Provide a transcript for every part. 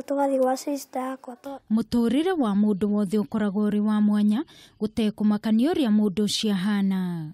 Tũgathiĩ gwa sister yakwa. Mũtũrĩre wa mũndũ wothe ũkoragwo ũrĩ wa mwanya gũtekũmakania ũrĩa mũndũ ũcio ahana.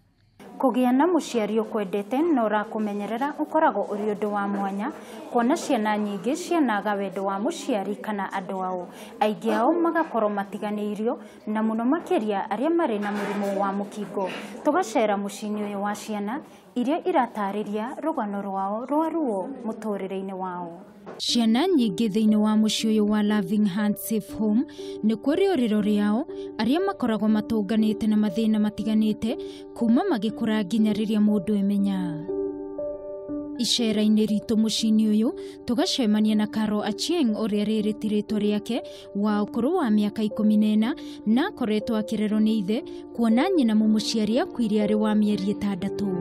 Kũgĩa na mũciari ũkwendete na ũrakũmenyerera ũkoragwo ũrĩ ũndũ wa mwanya, kuona ciana nyingĩ cianaga wendo wa mũciari kana andũ ao. Aingĩ ao magakorwo matiganĩirio na mũno makĩria arĩa marĩ na mũrimũ wa mũkingo. Tũgacera mũciĩ-inĩ ũyũ wa ciana iria iratarĩria rũgano rwao rwa ruo mũtũrĩre-inĩ wao. Ciana nyingĩ thĩinĩ wa mũciĩ ũyũ wa Loving Hands Safe Home nĩkuo rĩũrĩro rĩao arĩa makoragwo matũnganĩte na mathĩna matiganĩte kuma magĩkũra nginya rĩrĩa mũndũ emenya. Icera-inĩ ritũ mũciĩ-inĩ ũyũ tũgacemania na Caro Achieng ũrĩa rĩrĩ ti rĩtwa rĩake wa ũkũrũ wa mĩaka 14 na akoretwo akĩrerwo nĩ ithe kuona nyina mũmũciari akuire arĩ wa mĩeri 6.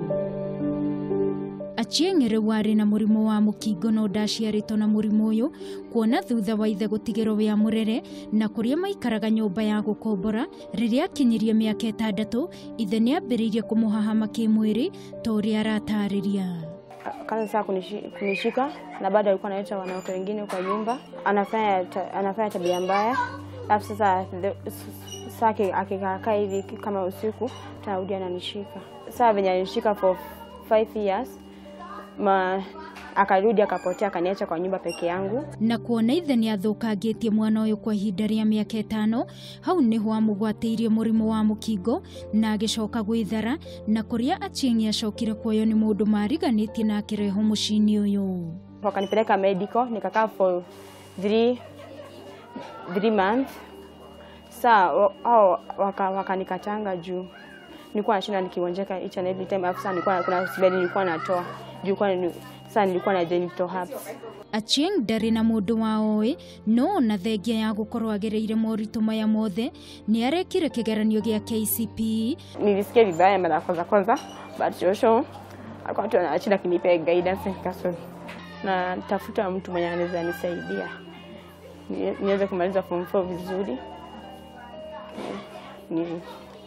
Achieng rĩu arĩ na mũrimũ wa mũkingo no ndaciarĩtwo na mũrimũ ũyũ kuona thutha wa ithe gũtigĩrwo wĩ amũrere na kũrĩa maikaraga nyũmba ya gũkombora. Rĩrĩa akinyirie mĩaka 6 ithe nĩ ambĩrĩirie kũmũhahama kĩmwĩrĩ ta ũrĩa aratarĩria. Akaanza sasa kunishika na bado alikuwa analeta wanawake wengine kwa nyumba, anafanya tabia mbaya. Alafu sasa akikaa hivi kama usiku tarudi ananishika. Sasa venye alinishika for 5 years akarudi akapotea akaniacha kwa nyumba peke yangu. Na kuona ithe nĩ athũkangĩtie mwana ũyũ kwa ihinda rĩa mĩaka 5 hau nĩho amũgwatĩirie mũrimũ wa mũkingo na agĩcoka gwĩthara na kũrĩa Achieng acokire kuoywo nĩ mũndũ mariganĩtie na akĩrehwo mũciĩ-inĩ ũyũ. Wakanipeleka medical nikakaa for 3 months. Sasa hao wakanikatanga juu nilikuwa nashinda nikigonjeka each and every time. Alafu sasa nilikuwa kuna hospitali nilikuwa natoa juu kwa sasa nilikuwa na genital herpes. Achieng ndarĩ na mũndũ wa oĩ no na thengia ya gũkorwo agereire moritũ maya mothe nĩ arekire kĩgeranio gĩa KCPE. Nilisikia vibaya mara kwanza kwanza, but shosho alikuwa tu anashinda kinipea guidance nikasoma. Na tafuta mtu mwenye anaweza nisaidia niweze kumaliza form 4 vizuri.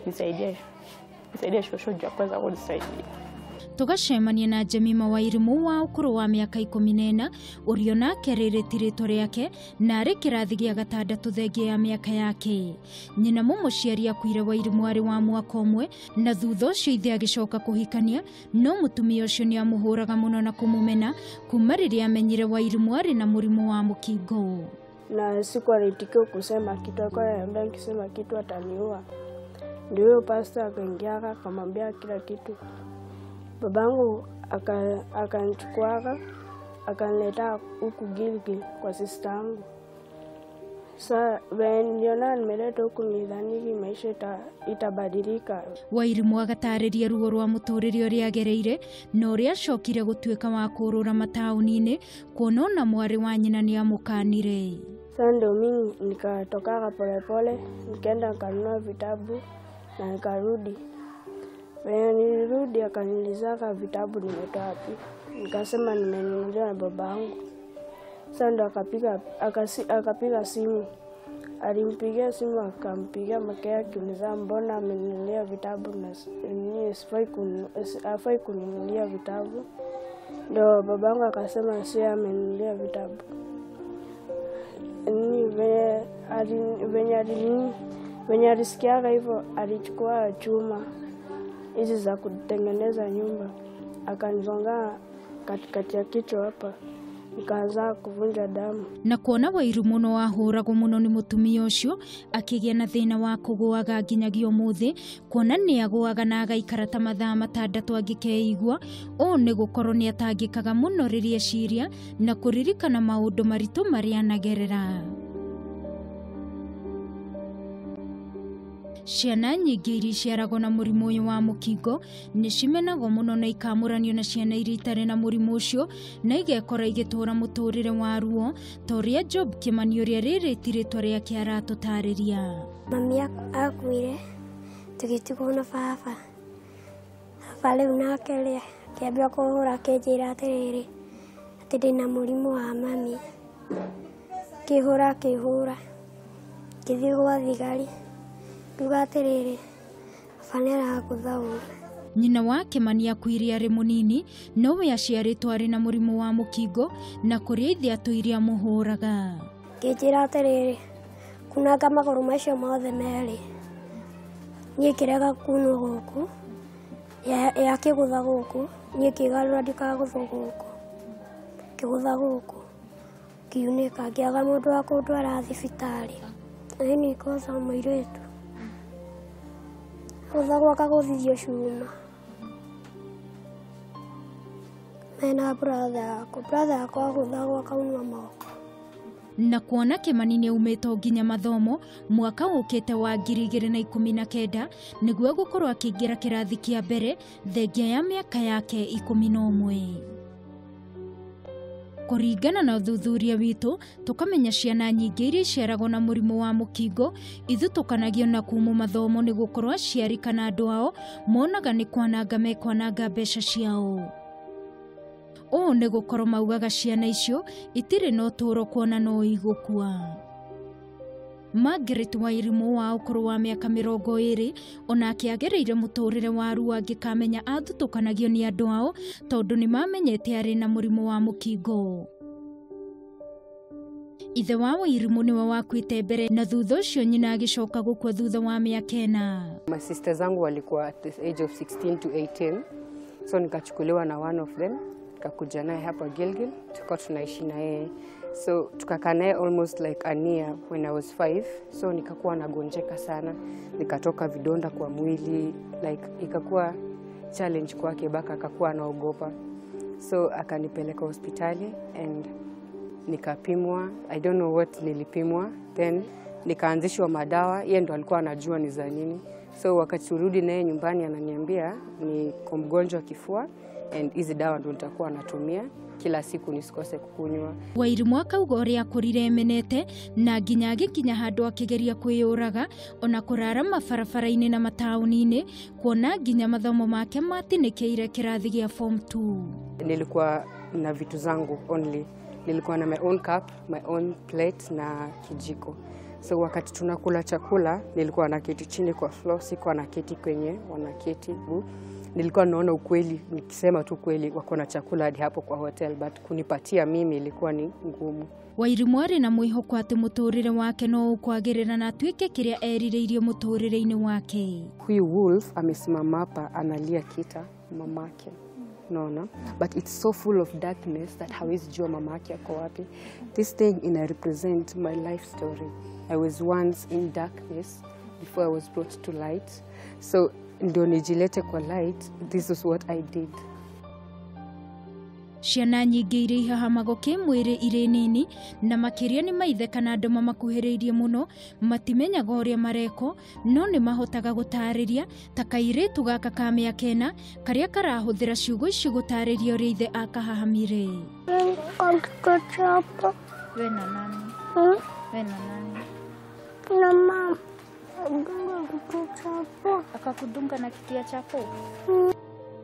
Nisaidie shosho juu kwanza kunisaidia. Tũgacemania na Jemima Wairimu wa ũkũrũ wa mĩaka 14 ũrĩa onake rĩrĩ ti rĩtwa rĩake na arĩ kĩrathi gĩa 6 thengia ya mĩaka yake. Nyina mũmũciari akuire Wairimu arĩ wa mwaka ũmwe na thutha ũcio ithe agĩcoka kũhikania no mũtumia ũcio nĩ amũhũraga mũno na kũmũmena kuma rĩrĩa amenyire Wairimu arĩ na mũrimũ wa mũkingo. Na siku alitikiwa kusema kitu, alikuwa ananiambia nikisema kitu ataniua. Ndio huyo pastor akaingia akamwambia kila kitu. Babangu akanichukua akanileta huku Gilgil kwa sister yangu. Sasa niliona nimeleta huku nilidhani maisha itabadilika. Wairimu agatarĩria ruo rwa mũtũrĩre ũrĩa agereire na ũrĩa acokire gũtuĩka wa kũrũra mataũni-inĩ kuona ona mwarĩ wa nyina nĩ amũkanire. Sasa ndio mimi nikatoka polepole nikaenda nikanunua vitabu na nikarudi. Venye nilirudi akaniulizaka vitabu nimetoa wapi. Nikasema nimenunuliwa na babangu. Sasa ndo akapiga simu. Alimpigia simu akampigia mke yake akiuliza mbona amenunulia vitabu na hafai kuninunulia vitabu. Ndo babangu akasema si amenunulia vitabu. Venye alisikia hivyo alichukua chuma hizi za kutengeneza nyumba akanizonga katikati ya kichwa hapa nikaanza kuvunja damu. Na kuona Wairimu no ahũragwo mũno nĩ mũtumia ũcio akĩgĩa na thĩna wa kũgũaga nginyagia ũmũthĩ kuona nĩ agũaga na agaikara ta mathaa 6 angĩkeigua. Ũũ nĩ gũkorwo nĩ atangĩkaga mũno rĩrĩa eciria na kũririkana maũndũ maritũ marĩa anagerera. Ciana nyingĩ iria iciaragwo na mũrimũ ũyũ wa mũkingo nĩ cimenagwo mũno na ikamũranio na ciana iria itarĩ na mũrimũ ũcio na igekora igĩtũũra mũtũrĩre wa ruo ta ũrĩa Job Kĩmani ũrĩa rĩrĩ ti rĩtwa rĩake aratũtarĩria. Mami akuire tũgĩtigwo na baba. Baba rĩu nake rĩ akĩambia kũhũra akĩnjĩra atĩrĩrĩ atĩ ndĩna mũrimũ wa mami. Kĩhũra akĩhũra ngĩthiĩ gwa thigari. Ngiuga atĩrĩrĩ baba nĩaragũtha ũru. Nyina wa Kĩmani akuire arĩ mũnini nowe aciarĩtwo arĩ na mũrimũ wa mũkingo na kũrĩa ithe atũire amũhũraga. Ngĩnjĩra atĩrĩrĩ, kunanga magũrũ macio mothe merĩ. Niĩ ngĩrega kunwo gũkũ, yakĩgũtha gũkũ, niĩ ngĩgarũra ndikagũthwo gũkũ. Ngĩgũtha gũkũ, ngiunĩka, ngĩaga mũndũ wa kũndwara thibitarĩ. Ĩni kosa mũirĩtu. Gũthagwo akagũthithio cuma. Mena brother yakwa, brother yakwa agũthagwo akaunwo moko. Na kuona Kimani nĩ aumĩtwo nginya mathomo mwaka ũkĩte wa 2019 nĩguo gũkorwo akĩingĩra kĩrathi kĩa mbere thengia ya mĩaka yake 11. Kũringana na ũthuthuria witũ tũkamenya ciana nyingĩ iria iciaragwo na mũrimũ wa mũkingo ithutũkanagio na kumwo mathomo nĩ gũkorwo aciari kana andũ ao monaga nĩ kwananga mekwananga mbeca ciao. Ũũ nĩ gũkorwo maugaga ciana icio itirĩ na ũtũũro kuona no igũkua. Margaret Wairimu wa ũkũrũ wa mĩaka 20 onake agereire mũtũrĩre wa ruo angĩkamenya athutũkanagio nĩ andũ ao tondũ nĩ mamenyete arĩ na mũrimũ wa mũkingo. Ithe wa Wairimu nĩwe wakuĩte mbere na thutha ũcio nyina agĩcoka gũkua thutha wa mĩaka 4. My sister zangu walikuwa at the age of 16 to 18, so nikachukuliwa na one of them, nikakuja naye hapa Gilgil, tulikuwa tunaishi na yeye. So tukakaa naye almost like a year when I was 5. So nikakuwa nagonjeka sana, nikatoka vidonda kwa mwili, like ikakuwa challenge kwake baka akakuwa anaogopa. So akanipeleka hospitali and nikapimwa, I don't know what nilipimwa, then nikaanzishwa madawa, yeye ndo alikuwa anajua ni za nini. So wakati turudi naye nyumbani ananiambia ni mgonjwa kifua and hizi dawa ndo nitakuwa natumia kila siku nisikose kukunywa. Wairimu akauga ũrĩa akũrire emenete na nginya agĩkinya handũ akĩgeria kwĩyũraga ona kũrara mabarabara-inĩ na mataũni-inĩ kuona nginya mathomo make matinĩkĩire kĩrathi gĩa form 2. Nilikuwa na vitu zangu only. Nilikuwa na my own cup, my own plate na kijiko. So wakati tunakula chakula nilikuwa naketi chini kwa floor, sikuwa naketi kwenye wanaketi. Nilikuwa naona ukweli, nikisema tu kweli wako na chakula hadi hapo kwa hotel, but kunipatia mimi ilikuwa ni ngumu. Wairimu arĩ na mwĩhoko atĩ mũtũrĩre wake no ũkwagĩrĩra na atuĩke kĩrĩa erirĩirie mũtũrĩre-inĩ wake. Huyu wolf amesimama hapa analia kita mamake. Naona, but it's so full of darkness that hawezi jua mamake ako wapi. This thing ina represent my life story. I was once in darkness before I was brought to light. So ndio nijilete kwa light, this is what I did. Ciana nyingĩ iria ihahamagwo kĩmwĩrĩ irĩ nini na makĩria nĩ maithe kana andũ mamakuhĩrĩirie mũno matimenyaga ũrĩa mareko no nĩ mahotaga gũtarĩria ta kairĩtu gaka ka mĩaka 4 karĩa karahũthĩra ciugo ici gũtarĩria ũrĩa ithe akahahamire. We na nani? We na nani? Na mama. Akakudunga na kitu ya chapo.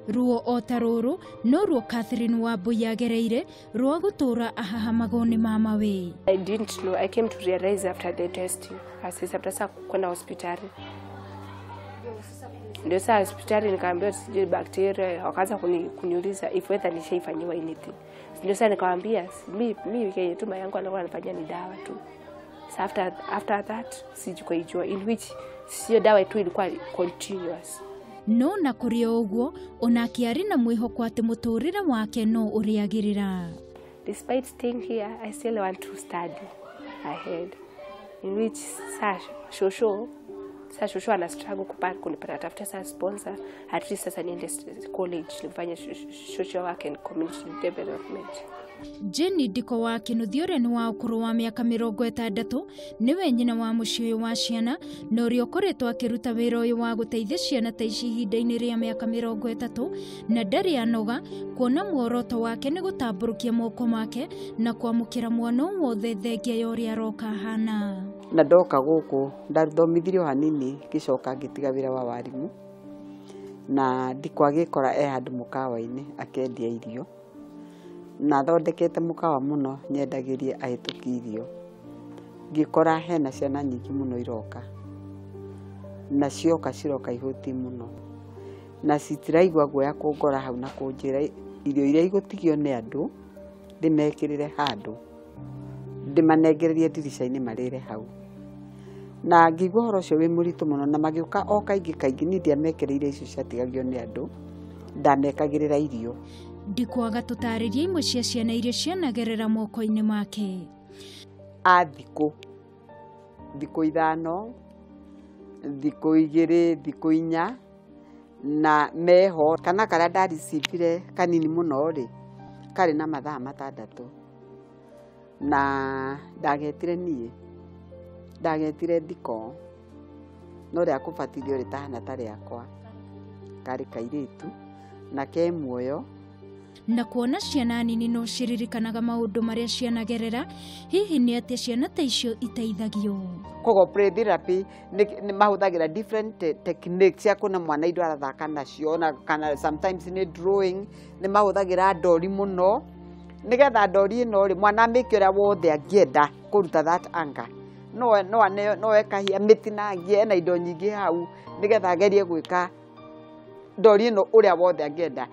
Ruo o ta rũrũ no ruo Catherine Wambui agereire rwa gũtũra ahahamagwo nĩ mama we. I didn't know. I came to realize after the testing. Sasa sasa kwenda hospitali. Ndio sasa hospitali nikaambiwa sijui bacteria, wakaanza kuniuliza if whether nishaifanyiwa anything. Ndio sasa nikawaambia mimi kenye tu yangu alikuwa anafanyia ni dawa tu. So after that sijui in which sio dawa tu ilikuwa continuous. No na kũrĩ o ũguo onake arĩ na mwĩhoko atĩ mũtũrĩre wake no ũrĩagĩrĩra. Despite staying here, I still want to study ahead. In which shosho ana struggle kupata kunipata tafuta sasa sponsor at least sasa niende college nifanye social work and community development. Jenny Ndiko wa Kĩnuthia ũrĩa nĩ wa ũkũrũ wa mĩaka 60 nĩwe nyina wa mũciĩ ũyũ wa ciana na ũrĩa ũkoretwo akĩruta wĩra ũyũ wa gũteithia ciana ta ici ihinda-inĩ rĩa mĩaka 30 na ndarĩ anoga kuona muoroto wake nĩ gũtambũrũkia moko make na kwamũkĩra mwana wothe thengia ya ũrĩa aroka ahana. Na ndoka gũkũ ndathomithirio hanini ngĩcoka ngĩtiga wĩra wa warimu na Ndiko agĩkora e handũ mũkawa-inĩ akĩendia irio na thondekete mũkawa mũno nyendagĩrie ahĩtũki irio ngĩkora hena ciana nyingĩ mũno iroka na cioka ciroka ihũti mũno na citiraigua guoya kũngora hau na kũnjĩra irio iria igũtigio nĩ andũ ndĩmekĩrĩre handũ Ndĩmanengererie ndirica-inĩ marĩre hau. Na ngĩigua ũhoro ũcio wĩ mũritũ mũno, na magĩũka o kaingĩ kaingĩ. Niĩ ndiamekereire icio ciatigagio nĩ andũ, ndamekagĩrĩra irio. Ndikwaga tũtarĩrie imwe cia ciana iria cianagerera moko-inĩ make. A thikũ thikũ 5, thikũ 2, thikũ 4 na meho. Kana karĩa ndaricibire kanini mũno rĩ, karĩ na mathaa 6, na ndagetire niĩ, ndagetire Ndiko, no rĩa kũbatithio rĩtahana ta rĩakwa, karĩ kairĩtu na ke muoyo. Na kuona ciana nini no ciririkanaga maũndũ marĩa cianagerera, hihi nĩ atĩa ciana ta icio iteithagio? Koguo play therapy nĩ mahũthagĩra different techniques cia kuona mwana indo arathaka nacio, na kana sometimes nĩ drawing, nĩ mahũthagĩra ndori mũno, nĩgetha ndori ĩno rĩ, mwana amĩke ũrĩa wothe angĩenda kũruta that anger. No ekahia mĩtinangie, ena indo nyingĩ hau, nĩgetha agerie gwĩka ndori ĩno ũrĩa wothe angĩenda.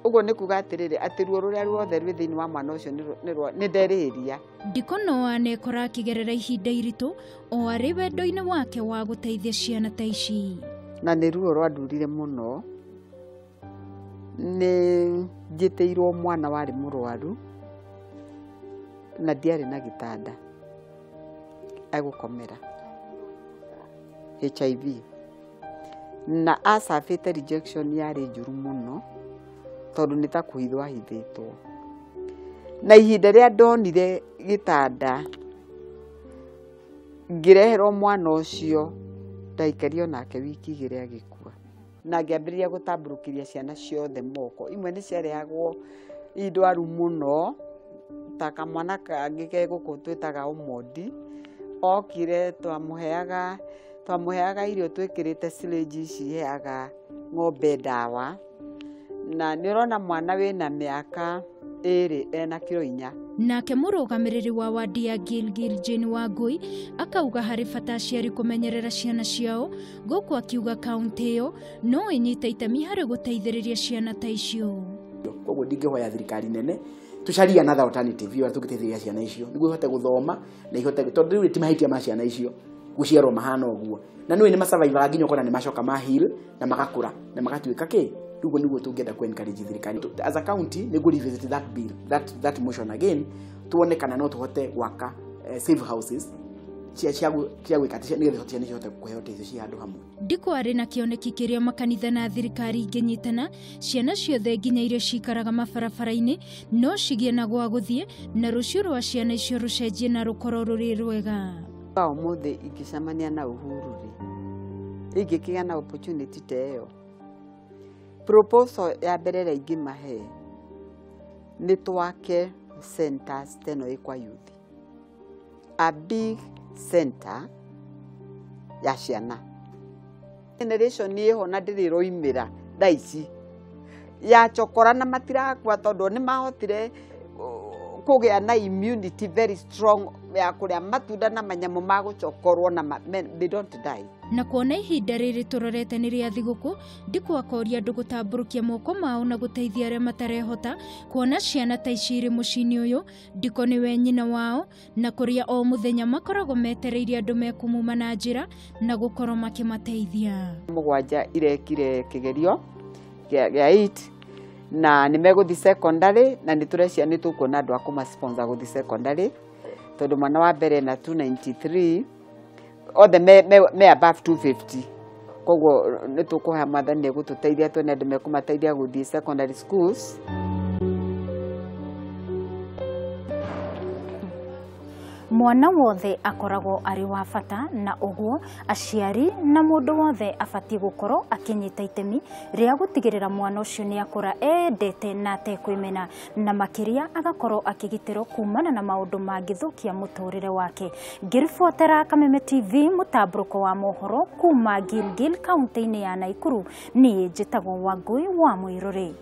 Ũguo nĩ kuga atĩrĩrĩ, atĩ ruo rũrĩa ruothe rwĩ thĩinĩ wa mwana ũcio nĩ nderĩhĩria. Ndiko no anekora akĩgerera ihinda iritũ o arĩ wendo-inĩ wake wa gũteithia ciana ta ici. Na nĩ ruo rwandurire mũno. Nĩ njĩtĩirwo mwana warĩ mũrwaru na ndiarĩ na gĩtanda egũkomera, HIV, na acabĩte rejection yarĩ njũru mũno, tondũ nĩ ta kũhithwo ahithĩtwo. Na ihinda rĩrĩa ndonire gĩtanda ngĩreherwo mwana ũcio, ndaikario nake wiki 2 agĩkua. Na ngĩambĩrĩria gũtambũrũkĩria ciana ciothe moko. Imwe nĩ ciarehagwo indwaru mũno, ta kamwana kangĩ ke gũkũ twĩtaga Omondi, okire twamũheaga irio twĩkĩrĩte silage ici iheaga ng'ombe ndawa. Na nĩ ũrona mwana wĩna mĩaka 2 ena kiro 4. Nake mũrũgamĩrĩri wa wadi ya Gilgil Jane Wangui akauga harĩ bata aciari kũmenyerera ciana ciao, gũkũ akiuga kaũntĩ ĩyo no ĩnyite itemi harĩ gũteithĩrĩria ciana ta icio. Koguo ndingĩhoya thirikari nene tũcarie another alternative ĩrĩa tũngĩteithĩrĩria ciana icio nĩguo ihote gũthoma na ihote, tondũ rĩu ti mahĩtia ma ciana icio gũciarwo mahana ũguo, na nĩũĩ nĩ masurvivaga nginya ũkona nĩ macoka ma heal na magakũra na magatuĩka kĩ. Rĩu nĩguo tũngĩenda ku encourage thirikari as a county nĩguo revisit that bill, that motion again, tuone kana no tũhote gwaka safe houses cia gwĩka atĩ nĩgetha ciana cihote kũheo ũteithio ci handũ hamwe. Ndiko arĩ na kĩoneki kĩrĩa makanitha na thirikari ingĩnyitana, ciana ciothe nginya iria cikaraga mabarabara-inĩ no cigĩe na gwa gũthiĩ, na rũciũ rwa ciana icio rũcenjie na rũkorwo rũrĩ rwega. Ũmũthĩ ingĩcemania na Uhuru rĩ, ingĩkĩgĩa na opportunity ta ĩyo, proposal ya mbere ĩrĩa ingĩmahe nĩ twake centers ta ĩno ĩ kwa youth, a big center ya ciana. Generation ĩho na ndĩrĩ ĩroimĩra thaa ici ya chokora, na matirakua tondũ nĩ mahotire kũgĩa na immunity very strong ya kũrĩa matunda na manyamũ ma gũcokorwo, na they don't die. Na kuona ihinda rĩrĩ tũrorete nĩ rĩa thigũkũ, Ndiko akoria andũ gũtambũrũkia moko mao na gũteithia arĩa matarehota. Kuona ciana ta ici irĩ mũciĩ-inĩ ũyũ, Ndiko nĩwe nyina wao, na kũrĩa o mũthenya makoragwo metereire andũ mekumuma na njĩra na gũkorwo makĩmateithia. 7 irekire kĩgerio gĩa 8 na nĩ megũthiĩ secondary, na nĩ tũrecia nĩ tũkuona andũ a kũma-sponsor gũthiĩ secondary, tondũ mwana wa mbere na 293 othe me above 250. Koguo nĩ tũkũhoya Mwathani egũtũteithia tuone andũ mekũmateithia gũthiĩ secondary schools. Mwana wothe akoragwo arĩ wa bata, na ũguo aciari na mũndũ wothe abatiĩ gũkorwo akĩnyita itemi rĩa gũtigĩrĩra mwana ũcio nĩ akũra endete na atekwĩmena, na makĩria agakorwo akĩgitĩrwo kumana na maũndũ mangĩthũkia mũtũrĩre wake. Ngĩribotera Kameme TV mũtambũrũko wa mohoro kuma Gilgil kaunti-inĩ ya Nakuru, niĩ njĩtagwo Wangui wa Mũirũrĩ.